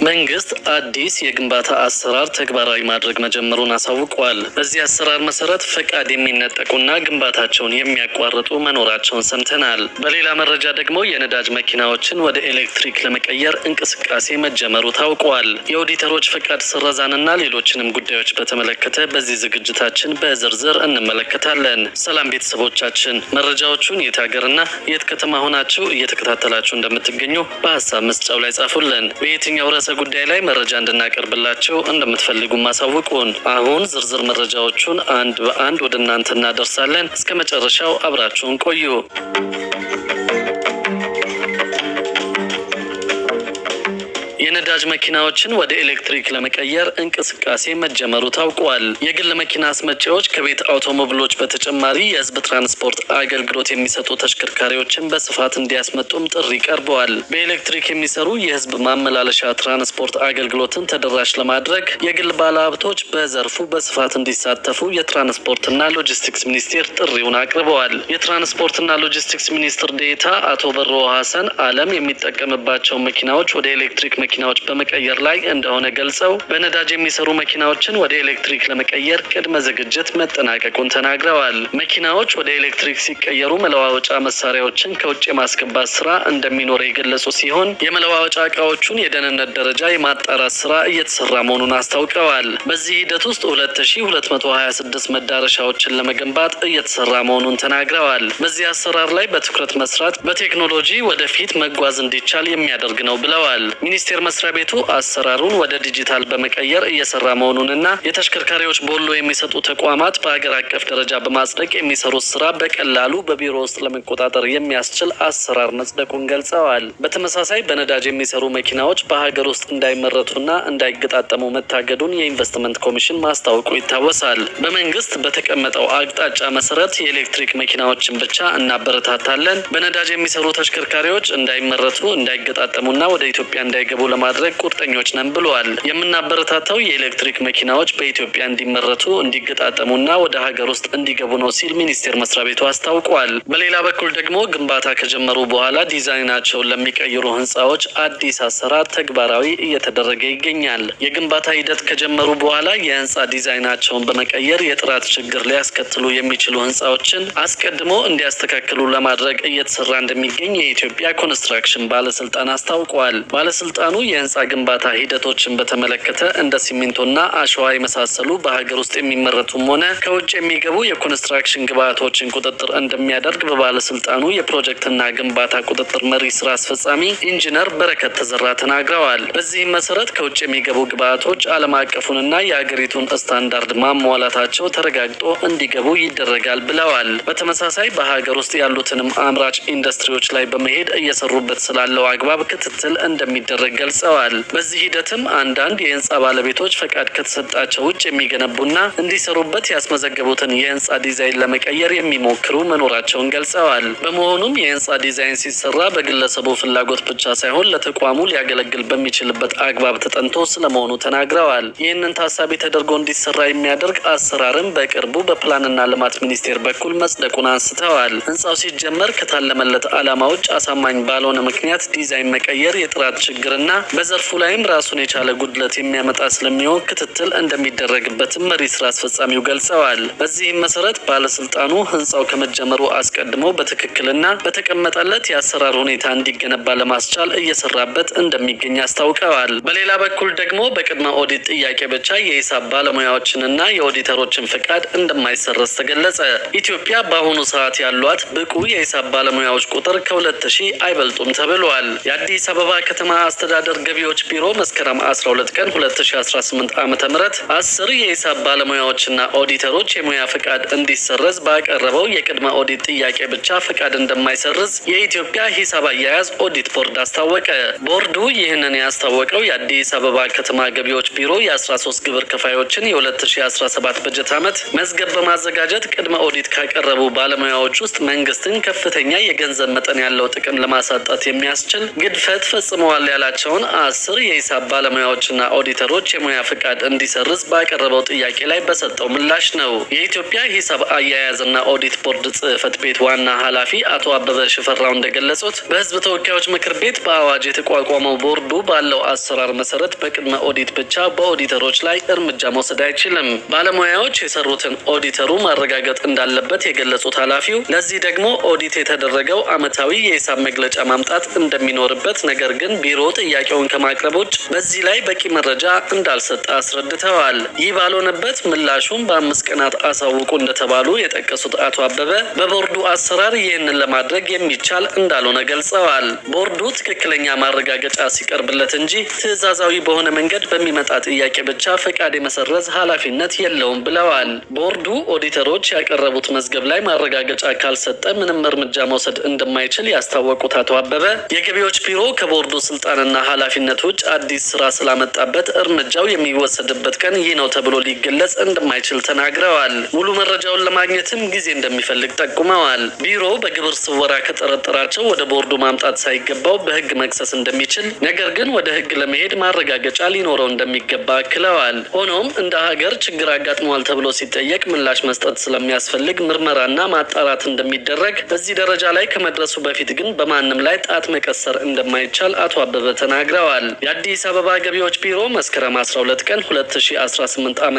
መንግስት አዲስ የግንባታ አሰራር ተግባራዊ ማድረግ መጀመሩን አሳውቋል። በዚህ አሰራር መሰረት ፈቃድ የሚነጠቁና ግንባታቸውን የሚያቋርጡ መኖራቸውን ሰምተናል። በሌላ መረጃ ደግሞ የነዳጅ መኪናዎችን ወደ ኤሌክትሪክ ለመቀየር እንቅስቃሴ መጀመሩ ታውቋል። የኦዲተሮች ፈቃድ ስረዛንና ሌሎችንም ጉዳዮች በተመለከተ በዚህ ዝግጅታችን በዝርዝር እንመለከታለን። ሰላም ቤተሰቦቻችን፣ መረጃዎቹን የት ሀገርና የት ከተማ ሆናችሁ እየተከታተላችሁ እንደምትገኙ በሀሳብ መስጫው ላይ ጻፉልን። በየትኛው ርዕሰ ጉዳይ ላይ መረጃ እንድናቀርብላችሁ እንደምትፈልጉ ማሳውቁን። አሁን ዝርዝር መረጃዎቹን አንድ በአንድ ወደ እናንተ እናደርሳለን። እስከ መጨረሻው አብራችሁን ቆዩ። የነዳጅ መኪናዎችን ወደ ኤሌክትሪክ ለመቀየር እንቅስቃሴ መጀመሩ ታውቋል። የግል መኪና አስመጪዎች ከቤት አውቶሞቢሎች በተጨማሪ የሕዝብ ትራንስፖርት አገልግሎት የሚሰጡ ተሽከርካሪዎችን በስፋት እንዲያስመጡም ጥሪ ቀርበዋል። በኤሌክትሪክ የሚሰሩ የሕዝብ ማመላለሻ ትራንስፖርት አገልግሎትን ተደራሽ ለማድረግ የግል ባለሀብቶች በዘርፉ በስፋት እንዲሳተፉ የትራንስፖርትና ሎጂስቲክስ ሚኒስቴር ጥሪውን አቅርበዋል። የትራንስፖርትና ሎጂስቲክስ ሚኒስትር ዴኤታ አቶ በርኦ ሀሰን ዓለም የሚጠቀምባቸው መኪናዎች ወደ ኤሌክትሪክ መኪናዎች በመቀየር ላይ እንደሆነ ገልጸው፣ በነዳጅ የሚሰሩ መኪናዎችን ወደ ኤሌክትሪክ ለመቀየር ቅድመ ዝግጅት መጠናቀቁን ተናግረዋል። መኪናዎች ወደ ኤሌክትሪክ ሲቀየሩ መለዋወጫ መሳሪያዎችን ከውጭ የማስገባት ስራ እንደሚኖር የገለጹ ሲሆን፣ የመለዋወጫ እቃዎቹን የደህንነት ደረጃ የማጣራት ስራ እየተሰራ መሆኑን አስታውቀዋል። በዚህ ሂደት ውስጥ 2226 መዳረሻዎችን ለመገንባት እየተሰራ መሆኑን ተናግረዋል። በዚህ አሰራር ላይ በትኩረት መስራት በቴክኖሎጂ ወደፊት መጓዝ እንዲቻል የሚያደርግ ነው ብለዋል። ሚኒስቴር መስሪያ ቤቱ አሰራሩን ወደ ዲጂታል በመቀየር እየሰራ መሆኑንና የተሽከርካሪዎች ቦሎ የሚሰጡ ተቋማት በሀገር አቀፍ ደረጃ በማጽደቅ የሚሰሩት ስራ በቀላሉ በቢሮ ውስጥ ለመቆጣጠር የሚያስችል አሰራር መጽደቁን ገልጸዋል። በተመሳሳይ በነዳጅ የሚሰሩ መኪናዎች በሀገር ውስጥ እንዳይመረቱና እንዳይገጣጠሙ መታገዱን የኢንቨስትመንት ኮሚሽን ማስታወቁ ይታወሳል። በመንግስት በተቀመጠው አቅጣጫ መሰረት የኤሌክትሪክ መኪናዎችን ብቻ እናበረታታለን፣ በነዳጅ የሚሰሩ ተሽከርካሪዎች እንዳይመረቱ፣ እንዳይገጣጠሙና ወደ ኢትዮጵያ እንዳይገቡ ለማድረግ ቁርጠኞች ነን ብለዋል። የምናበረታታው የኤሌክትሪክ መኪናዎች በኢትዮጵያ እንዲመረቱ፣ እንዲገጣጠሙና ወደ ሀገር ውስጥ እንዲገቡ ነው ሲል ሚኒስቴር መስሪያ ቤቱ አስታውቋል። በሌላ በኩል ደግሞ ግንባታ ከጀመሩ በኋላ ዲዛይናቸውን ለሚቀይሩ ህንፃዎች አዲስ አሰራር ተግባራዊ እየተደረገ ይገኛል። የግንባታ ሂደት ከጀመሩ በኋላ የህንፃ ዲዛይናቸውን በመቀየር የጥራት ችግር ሊያስከትሉ የሚችሉ ህንፃዎችን አስቀድሞ እንዲያስተካክሉ ለማድረግ እየተሰራ እንደሚገኝ የኢትዮጵያ ኮንስትራክሽን ባለስልጣን አስታውቋል። ባለስልጣኑ የህንፃ ግንባታ ሂደቶችን በተመለከተ እንደ ሲሚንቶና አሸዋ የመሳሰሉ በሀገር ውስጥ የሚመረቱም ሆነ ከውጭ የሚገቡ የኮንስትራክሽን ግብዓቶችን ቁጥጥር እንደሚያደርግ በባለስልጣኑ የፕሮጀክትና ግንባታ ቁጥጥር መሪ ስራ አስፈጻሚ ኢንጂነር በረከት ተዘራ ተናግረዋል። በዚህም መሰረት ከውጭ የሚገቡ ግብዓቶች ዓለም አቀፉንና የአገሪቱን ስታንዳርድ ማሟላታቸው ተረጋግጦ እንዲገቡ ይደረጋል ብለዋል። በተመሳሳይ በሀገር ውስጥ ያሉትንም አምራች ኢንዱስትሪዎች ላይ በመሄድ እየሰሩበት ስላለው አግባብ ክትትል እንደሚደረግ ገልጸዋል። በዚህ ሂደትም አንዳንድ የህንፃ ባለቤቶች ፈቃድ ከተሰጣቸው ውጭ የሚገነቡና እንዲሰሩበት ያስመዘገቡትን የህንፃ ዲዛይን ለመቀየር የሚሞክሩ መኖራቸውን ገልጸዋል። በመሆኑም የህንፃ ዲዛይን ሲሰራ በግለሰቡ ፍላጎት ብቻ ሳይሆን ለተቋሙ ሊያገለግል በሚችልበት አግባብ ተጠንቶ ስለመሆኑ ተናግረዋል። ይህንን ታሳቢ ተደርጎ እንዲሰራ የሚያደርግ አሰራርም በቅርቡ በፕላንና ልማት ሚኒስቴር በኩል መጽደቁን አንስተዋል። ህንፃው ሲጀመር ከታለመለት ዓላማ ውጭ አሳማኝ ባልሆነ ምክንያት ዲዛይን መቀየር የጥራት ችግርና በዘርፉ ላይም ራሱን የቻለ ጉድለት የሚያመጣ ስለሚሆን ክትትል እንደሚደረግበትም መሪ ስራ አስፈጻሚው ገልጸዋል። በዚህም መሰረት ባለስልጣኑ ህንፃው ከመጀመሩ አስቀድሞ በትክክልና በተቀመጠለት የአሰራር ሁኔታ እንዲገነባ ለማስቻል እየሰራበት እንደሚገኝ አስታውቀዋል። በሌላ በኩል ደግሞ በቅድመ ኦዲት ጥያቄ ብቻ የሂሳብ ባለሙያዎችንና የኦዲተሮችን ፈቃድ እንደማይሰረዝ ተገለጸ። ኢትዮጵያ በአሁኑ ሰዓት ያሏት ብቁ የሂሳብ ባለሙያዎች ቁጥር ከ2000 አይበልጡም ተብሏል። የአዲስ አበባ ከተማ አስተዳደር ገቢዎች ቢሮ መስከረም 12 ቀን 2018 ዓ.ም 10 የሂሳብ ባለሙያዎችና ኦዲተሮች የሙያ ፈቃድ እንዲሰረዝ ባቀረበው የቅድመ ኦዲት ጥያቄ ብቻ ፈቃድ እንደማይሰርዝ የኢትዮጵያ ሂሳብ አያያዝ ኦዲት ቦርድ አስታወቀ። ቦርዱ ይህንን ያስታወቀው የአዲስ አበባ ከተማ ገቢዎች ቢሮ የ13 ግብር ከፋዮችን የ2017 በጀት ዓመት መዝገብ በማዘጋጀት ቅድመ ኦዲት ካቀረቡ ባለሙያዎች ውስጥ መንግስትን ከፍተኛ የገንዘብ መጠን ያለው ጥቅም ለማሳጣት የሚያስችል ግድፈት ፈጽመዋል ያላቸውን 10 የሂሳብ ባለሙያዎችና ኦዲተሮች የሙያ ፍቃድ እንዲሰርዝ ባቀረበው ጥያቄ ላይ በሰጠው ምላሽ ነው። የኢትዮጵያ ሂሳብ አያያዝና ኦዲት ቦርድ ጽሕፈት ቤት ዋና ኃላፊ አቶ አበበ ሽፈራው እንደገለጹት፣ በሕዝብ ተወካዮች ምክር ቤት በአዋጅ የተቋቋመው ቦርዱ ባለው አሰራር መሰረት በቅድመ ኦዲት ብቻ በኦዲተሮች ላይ እርምጃ መውሰድ አይችልም። ባለሙያዎች የሰሩትን ኦዲተሩ ማረጋገጥ እንዳለበት የገለጹት ኃላፊው፣ ለዚህ ደግሞ ኦዲት የተደረገው ዓመታዊ የሂሳብ መግለጫ ማምጣት እንደሚኖርበት፣ ነገር ግን ቢሮ ጥያቄውን ከማቅረብ ውጭ በዚህ ላይ በቂ መረጃ እንዳልሰጠ አስረድተዋል። ይህ ባልሆነበት ምላሹን በ5 ቀናት አሳውቁ እንደተባሉ የጠቀሱት አቶ አበበ፣ በቦርዱ አሰራር ይህንን ለማድረግ የሚቻል እንዳልሆነ ገልጸዋል። ቦርዱ ትክክለኛ ማረጋገጫ ሲቀርብለት እንጂ ትዕዛዛዊ በሆነ መንገድ በሚመጣ ጥያቄ ብቻ ፈቃድ የመሰረዝ ኃላፊነት የለውም ብለዋል። ቦርዱ ኦዲተሮች ያቀረቡት መዝገብ ላይ ማረጋገጫ ካልሰጠ ምንም እርምጃ መውሰድ እንደማይችል ያስታወቁት አቶ አበበ፣ የገቢዎች ቢሮ ከቦርዱ ስልጣንና ኃላፊነት ውጭ አዲስ ስራ ስላመጣበት እርምጃው የሚወሰድበት ቀን ይህ ነው ተብሎ ሊገለጽ እንደማይችል ተናግረዋል። ሙሉ መረጃውን ለማግኘትም ጊዜ እንደሚፈልግ ጠቁመዋል። ቢሮ በግብር ስወራ ከጠረጠራቸው ወደ ቦርዱ ማምጣት ሳይገባው በሕግ መክሰስ እንደሚችል፣ ነገር ግን ወደ ሕግ ለመሄድ ማረጋገጫ ሊኖረው እንደሚገባ አክለዋል። ሆኖም እንደ ሀገር ችግር አጋጥሟል ተብሎ ሲጠየቅ ምላሽ መስጠት ስለሚያስፈልግ ምርመራና ማጣራት እንደሚደረግ፣ በዚህ ደረጃ ላይ ከመድረሱ በፊት ግን በማንም ላይ ጣት መቀሰር እንደማይቻል አቶ አበበ ተናግረዋል። የአዲስ አበባ ገቢዎች ቢሮ መስከረም 12 ቀን 2018 ዓ.ም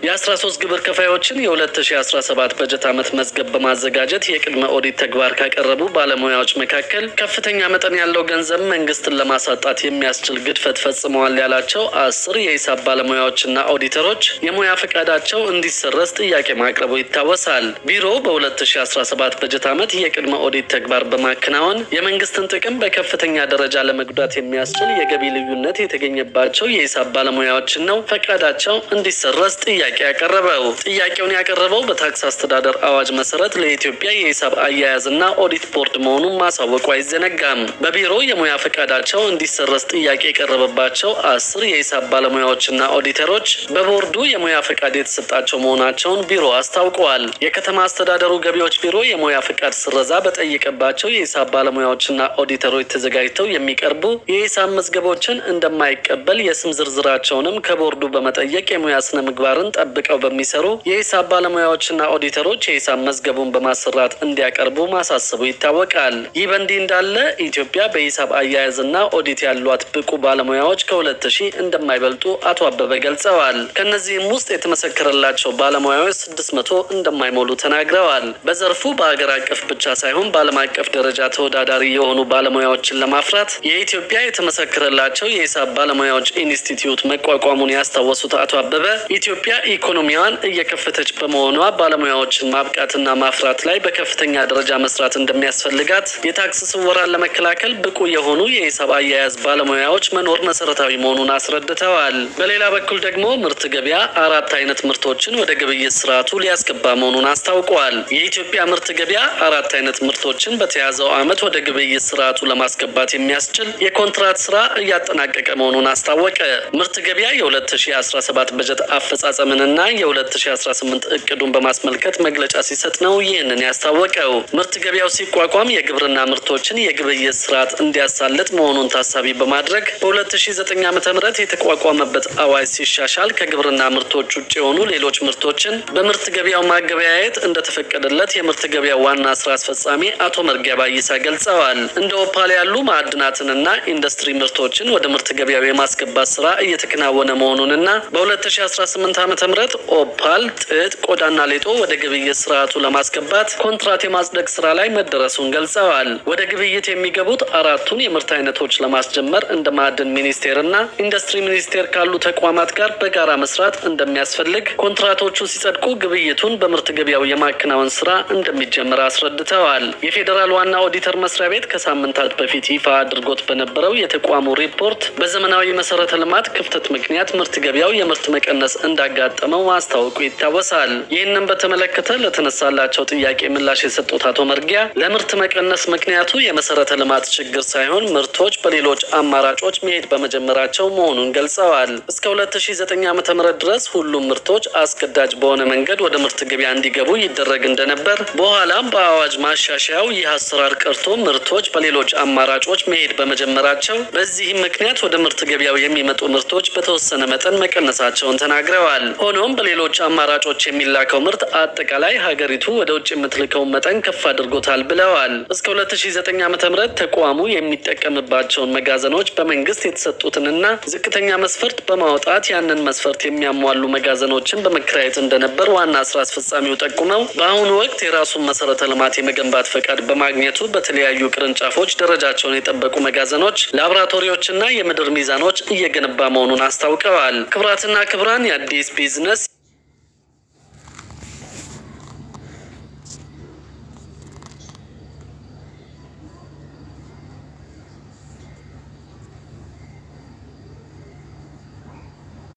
የ13 ግብር ከፋዮችን የ2017 በጀት ዓመት መዝገብ በማዘጋጀት የቅድመ ኦዲት ተግባር ካቀረቡ ባለሙያዎች መካከል ከፍተኛ መጠን ያለው ገንዘብ መንግስትን ለማሳጣት የሚያስችል ግድፈት ፈጽመዋል ያላቸው 10 የሂሳብ ባለሙያዎችና ኦዲተሮች የሙያ ፈቃዳቸው እንዲሰረዝ ጥያቄ ማቅረቡ ይታወሳል። ቢሮው በ2017 በጀት ዓመት የቅድመ ኦዲት ተግባር በማከናወን የመንግስትን ጥቅም በከፍተኛ ደረጃ ለመጉዳት የሚያስችል የገቢ ልዩነት የተገኘባቸው የሂሳብ ባለሙያዎችን ነው ፈቃዳቸው እንዲሰረዝ ጥያቄ ያቀረበው። ጥያቄውን ያቀረበው በታክስ አስተዳደር አዋጅ መሰረት ለኢትዮጵያ የሂሳብ አያያዝና ኦዲት ቦርድ መሆኑን ማሳወቁ አይዘነጋም። በቢሮ የሙያ ፈቃዳቸው እንዲሰረዝ ጥያቄ የቀረበባቸው 10 የሂሳብ ባለሙያዎችና ኦዲተሮች በቦርዱ የሙያ ፈቃድ የተሰጣቸው መሆናቸውን ቢሮ አስታውቀዋል። የከተማ አስተዳደሩ ገቢዎች ቢሮ የሙያ ፈቃድ ስረዛ በጠየቀባቸው የሂሳብ ባለሙያዎችና ኦዲተሮች ተዘጋጅተው የሚቀርቡ የሂሳብ መዝገቦችን እንደማይቀበል፣ የስም ዝርዝራቸውንም ከቦርዱ በመጠየቅ የሙያ ስነ ምግባርን ጠብቀው በሚሰሩ የሂሳብ ባለሙያዎችና ኦዲተሮች የሂሳብ መዝገቡን በማሰራት እንዲያቀርቡ ማሳሰቡ ይታወቃል። ይህ በእንዲህ እንዳለ ኢትዮጵያ በሂሳብ አያያዝና ኦዲት ያሏት ብቁ ባለሙያዎች ከ2000 እንደማይበልጡ አቶ አበበ ገልጸዋል። ከእነዚህም ውስጥ የተመሰከረላቸው ባለሙያዎች 600 እንደማይሞሉ ተናግረዋል። በዘርፉ በሀገር አቀፍ ብቻ ሳይሆን በዓለም አቀፍ ደረጃ ተወዳዳሪ የሆኑ ባለሙያዎችን ለማፍራት የኢትዮጵያ የተመሰከረላቸው የሂሳብ ባለሙያዎች ኢንስቲትዩት መቋቋሙን ያስታወሱት አቶ አበበ፣ ኢትዮጵያ ኢኮኖሚዋን እየከፈተች በመሆኗ ባለሙያዎችን ማብቃትና ማፍራት ላይ በከፍተኛ ደረጃ መስራት እንደሚያስፈልጋት፣ የታክስ ስወራን ለመከላከል ብቁ የሆኑ የሂሳብ አያያዝ ባለሙያዎች መኖር መሰረታዊ መሆኑን አስረድተዋል። በሌላ በኩል ደግሞ ምርት ገበያ አራት አይነት ምርቶችን ወደ ግብይት ስርዓቱ ሊያስገባ መሆኑን አስታውቋል። የኢትዮጵያ ምርት ገበያ አራት አይነት ምርቶችን በተያዘው ዓመት ወደ ግብይት ስርዓቱ ለማስገባት የሚያስችል የኮንትራት ስራ እያጠናቀቀ መሆኑን አስታወቀ። ምርት ገበያ የ2017 በጀት አፈጻጸምንና የ2018 እቅዱን በማስመልከት መግለጫ ሲሰጥ ነው ይህንን ያስታወቀው። ምርት ገበያው ሲቋቋም የግብርና ምርቶችን የግብይት ስርዓት እንዲያሳልጥ መሆኑን ታሳቢ በማድረግ በ2009 ዓ.ም የተቋቋመበት አዋጅ ሲሻሻል ከግብርና ምርቶች ውጭ የሆኑ ሌሎች ምርቶችን በምርት ገበያው ማገበያየት እንደተፈቀደለት የምርት ገበያው ዋና ስራ አስፈጻሚ አቶ መርጊያ ባይሳ ገልጸዋል። እንደ ኦፓል ያሉ ማዕድናትንና ኢንዱስትሪ ምርቶችን ወደ ምርት ገበያው የማስገባት ስራ እየተከናወነ መሆኑንና በ2018 ዓ.ም ኦፓል፣ ጥጥ፣ ቆዳና ሌጦ ወደ ግብይት ስርዓቱ ለማስገባት ኮንትራት የማጽደቅ ስራ ላይ መደረሱን ገልጸዋል። ወደ ግብይት የሚገቡት አራቱን የምርት አይነቶች ለማስጀመር እንደ ማዕድን ሚኒስቴርና ኢንዱስትሪ ሚኒስቴር ካሉ ተቋማት ጋር በጋራ መስራት እንደሚያስፈልግ፣ ኮንትራቶቹ ሲጸድቁ ግብይቱን በምርት ገበያው የማከናወን ስራ እንደሚጀምር አስረድተዋል። የፌዴራል ዋና ኦዲተር መስሪያ ቤት ከሳምንታት በፊት ይፋ አድርጎት በነበረው የተቋሙ ሪፖርት በዘመናዊ መሰረተ ልማት ክፍተት ምክንያት ምርት ገበያው የምርት መቀነስ እንዳጋጠመው ማስታወቁ ይታወሳል። ይህንን በተመለከተ ለተነሳላቸው ጥያቄ ምላሽ የሰጡት አቶ መርጊያ፣ ለምርት መቀነስ ምክንያቱ የመሰረተ ልማት ችግር ሳይሆን ምርቶች በሌሎች አማራጮች መሄድ በመጀመራቸው መሆኑን ገልጸዋል። እስከ 2009 ዓ.ም ድረስ ሁሉም ምርቶች አስገዳጅ በሆነ መንገድ ወደ ምርት ገበያ እንዲገቡ ይደረግ እንደነበር፣ በኋላም በአዋጅ ማሻሻያው ይህ አሰራር ቀርቶ ምርቶች በሌሎች አማራጮች መሄድ በመጀመራቸው በዚህም ምክንያት ወደ ምርት ገበያው የሚመጡ ምርቶች በተወሰነ መጠን መቀነሳቸውን ተናግረዋል። ሆኖም በሌሎች አማራጮች የሚላከው ምርት አጠቃላይ ሀገሪቱ ወደ ውጭ የምትልከውን መጠን ከፍ አድርጎታል ብለዋል። እስከ 2009 ዓ.ም ተቋሙ የሚጠቀምባቸውን መጋዘኖች በመንግስት የተሰጡትንና ዝቅተኛ መስፈርት በማውጣት ያንን መስፈርት የሚያሟሉ መጋዘኖችን በመከራየት እንደነበር ዋና ስራ አስፈጻሚው ጠቁመው፣ በአሁኑ ወቅት የራሱን መሰረተ ልማት የመገንባት ፈቃድ በማግኘቱ በተለያዩ ቅርንጫፎች ደረጃቸውን የጠበቁ መጋዘኖች፣ ላቦራቶሪዎችና የምድር ሚዛኖች እየገነባ መሆኑን አስታውቀዋል። ክቡራትና ክቡራን፣ የአዲስ ቢዝነስ